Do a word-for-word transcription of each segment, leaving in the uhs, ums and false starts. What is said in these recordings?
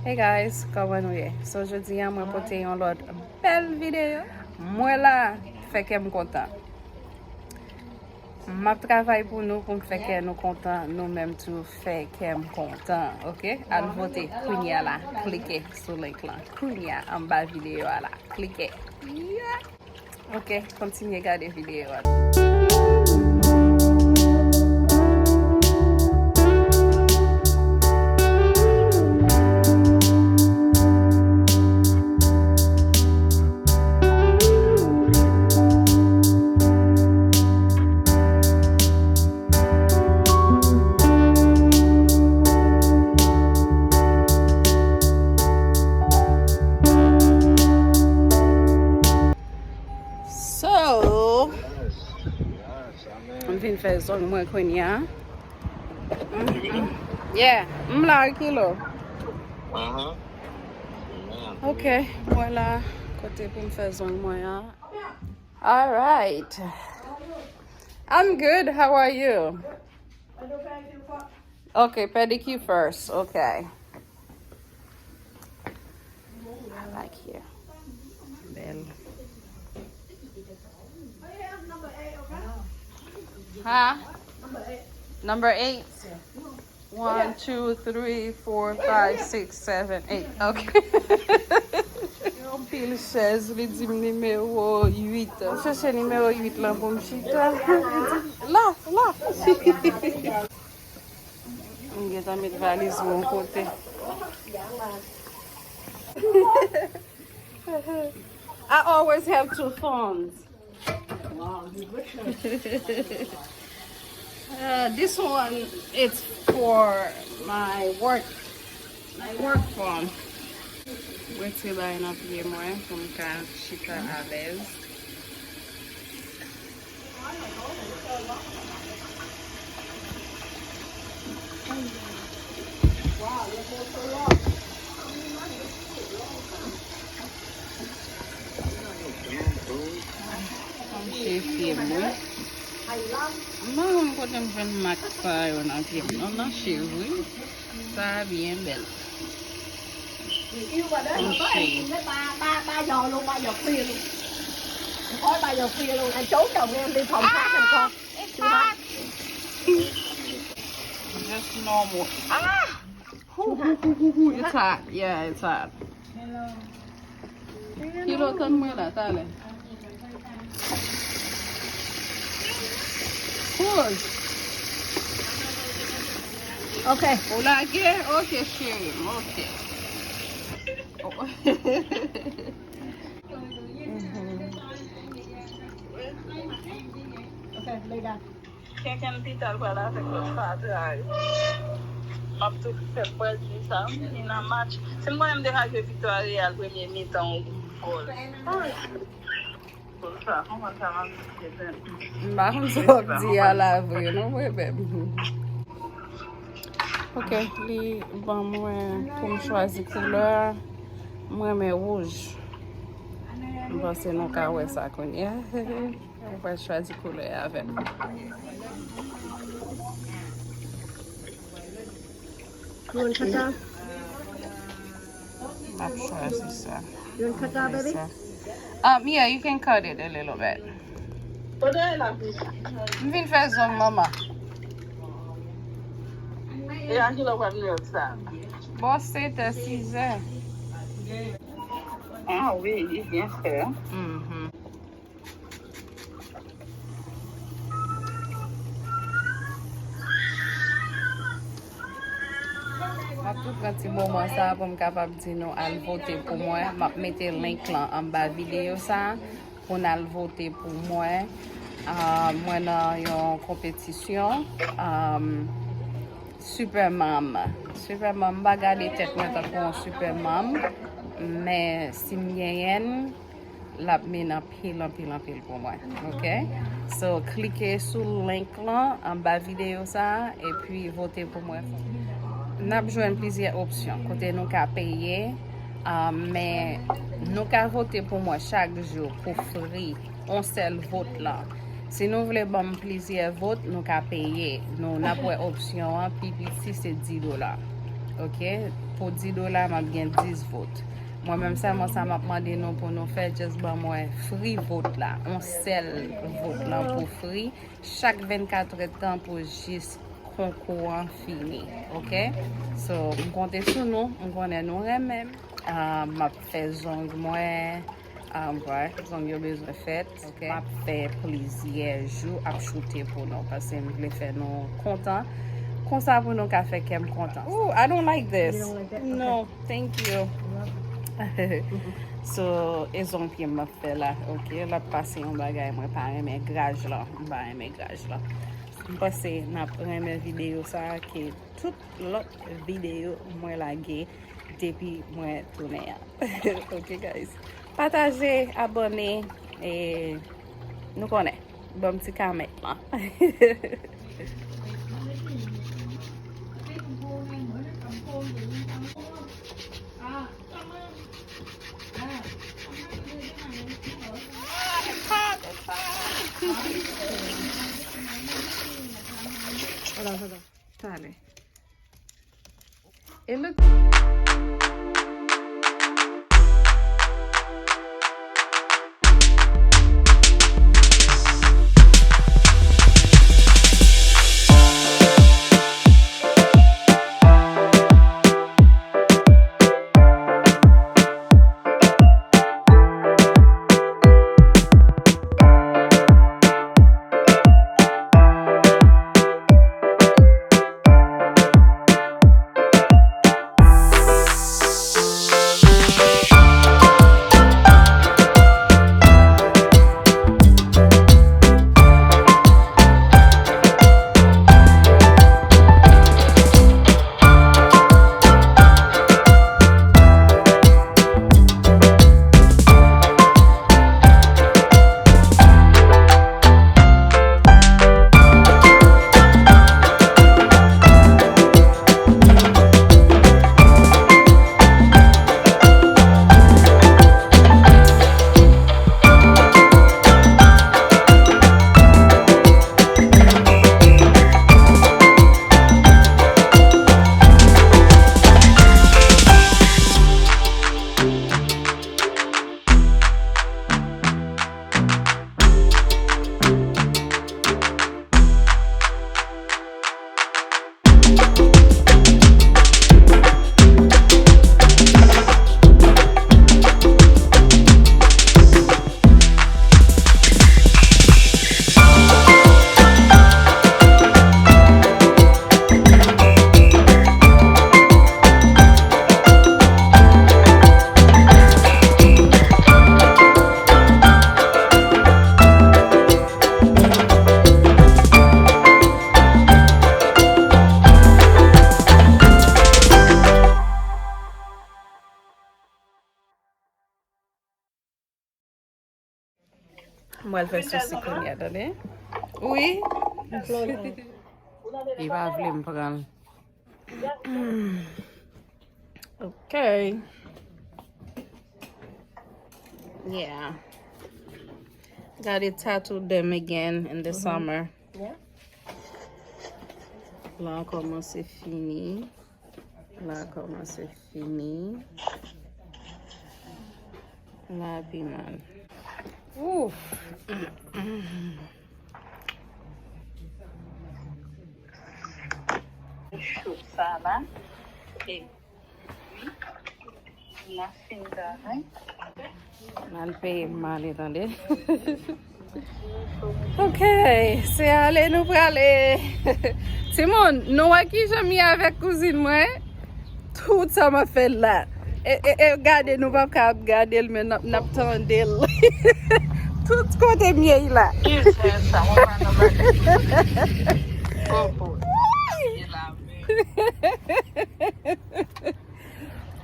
Hey guys, kòman nou ye? So, jodi a, mwen pote yon lòt bèl videyo. Mwen la, fè kè m kontan. M ap travay pou nou, pou m fè kè nou kontan, nou menm tou fè kè m kontan, oke? Al vote kounya la, klike sou link lan. Kounya, anba videyo a la, klike. Yeah! Ok, kontinye gade videyo a. So, m vin fè zong mwen kounye a. Yeah, m la, Kilo. Ok, mwen la, kote pou m fè zong mwen an. Alright. I'm good. How are you? Okay, pedicure first. Okay. I like here. Bèl. Ha? Number eight. One, two, three, four, five, six, seven, eight. Ok. Yon pil chèz, li di m nimewo uit. M chèche nimewo uit lan pou m chita. La, la. M gentan met valiz mwen yon kote. I always have two phones. Uh, this one, it's for my work, my work phone. Mwen te bay nan pye mwen pou m ka chita alèz. Mwen chefye mwen. M pa konn kote m jwenn mak sa yo nan pye m non, nan cheve. Sa byen bèl. Mwen chefye. Just normal. Ah! Hoo, hoo, hoo, hoo, hoo. It's hot. Yeah, it's hot. Kilo, tann mwen la, talè. Cool. Ok. Ou lage? Ok, cheri m. Ok. Oh. Mhm. Ok, lay down. Kenken pita l pral avèk lòt fatra yo. M ap tou fè pwèl di sa, m vini nan match. Si m konnen m te ka jwe viktwa Real premye mitan ou gòl. Gòl sa, konprann sa m ap di se pen. M pa konn sa w ap di a la vre, non, vre, bèb. Ok, li ban mwen pou m chwazi koulè. M renmen wouj. M panse nou ka wè sa kounye a. Ou pral chwazi koulè avè m. You want to cut that? M ap chwazi sa. You want to cut that, baby? Sa. Um, yeah, you can cut it a little bit. M vin fè zong manman. E a ki lè w pral New York sa? Bò, sèt è, sis è. Ah wi, li byen fè. Mhm. M ap tou pran ti moman sa pou m kapab di nou al vote pou mwen. M ap mete link lan anba videyo sa pou n al vote pou mwen. Ah, mwen nan yon konpetisyon, ah, Super Mom. Super Mom, m pa gade tèt mwen tankou yon Super Mom, men si m genyen l, l ap mennen anpil, anpil, anpil pou mwen. Ok? So, klike sou link lan anba videyo sa a, epi vote pou mwen. N ap jwenn plizyè opsyon kote nou ka peye, ah, men nou ka vote pou mwen chak jou pou free, yon sèl vot lan. Si nou vle ban m plizyè vot, nou ka peye. Nou, n ap wè opsyon an, pi piti se dis dola. Ok? Pou dis dola, m ap gen dis vot. Mwen menm sèlman sa m ap mande nou pou nou fè, just ban mwen free vot la. On sèl vot lan pou free. Chak vennkat èdtan pou jis konkou an fini. Ok? So, m konte sou nou. M konnen nou renmen m. Ah, m ap fè zong mwen. Ah, m kwè zong yo bezwen fèt. Ok? M ap fè plizyè jou ap choute pou nou, paske m vle fè nou kontan. Konsa pou nou ka fè kè m kontan. Ooh, I don't like this. You don't like that? No, okay. Thank you. You're welcome. So, e zong pye m ap fè la, ok? L ap pase yon bagay, mwen pa renmen graj lan. M pa renmen graj lan. M panse n ap renmen videyo sa a ke tout lòt videyo mwen lage depi mwen tounen an. Ok, guys. Pataje, abòne, e nou konnen. Ban m ti kamèt lan. Hold on, hold on. Talè. It looks Mwen al fè sousi kounye a, tande. Wi. Li pa vle m pran l. Ok. Yeah. Gotta tattoo them again in the summer. Yeah. La kòmanse fini. La kòmanse fini. La pi mal. Ouf. Cho sa la. E wi. N ap fin travay. M al peye m ale, tande. Ok, se ale nou prale. Timoun, nou wè kijan m ye avèk kouzin mwen? Tout sa m ap fè la. E, e, e, gade, nou p ap ka ap gade l, men n ap, n ap tande l. Tout kote m ye la. Ki jè sa, mwen pa nan bagay. Popo. Ye la, men.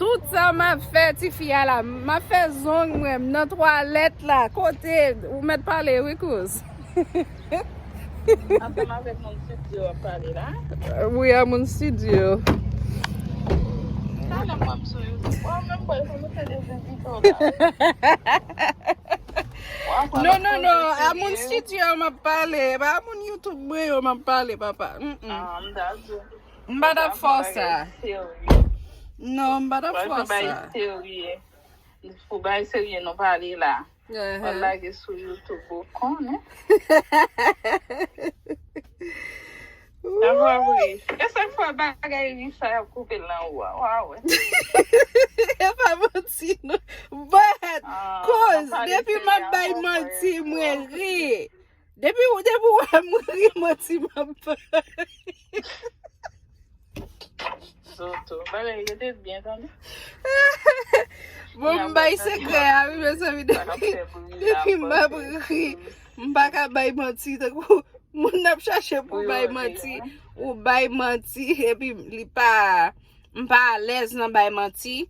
Tout sa m ap fè, tifi a la, m ap fè zong mwen, m nan twalèt la, kote, ou mèt pale, wi, kouz. Ansanm avèk moun studio ap pale la. Wi, a moun studio. Talè m wè m sou YouTube. Wa menm bòy, fò nou fè de vizit la. Non, non, non, a moun studio m ap pale, pa a moun YouTube mwen yo m ap pale, papa. Mm, mm. Ah, m ta di. M pa t ap fè w sa. Serye. Non, m pa t ap fè sa. Pou bay serye, nou pale la. Mwen lage sou YouTube ou konnen. Sa vre. E sak fè bagay ri sa y ap koupe l nan ou a. Wa wè. E pa manti non. But, koz, depi m ap bay manti, mwen ri. Depi, depi w wè m ri, manti m ap bay. Zoto. Bagay yo te byen tande. Bon, m bay sekrè a, wi, mezanmi. Depi, depi m ap ri, m pa ka bay manti. Tankou moun ap chache pou bay manti. Ou bay manti, epi li pa, m pa alèz nan bay manti.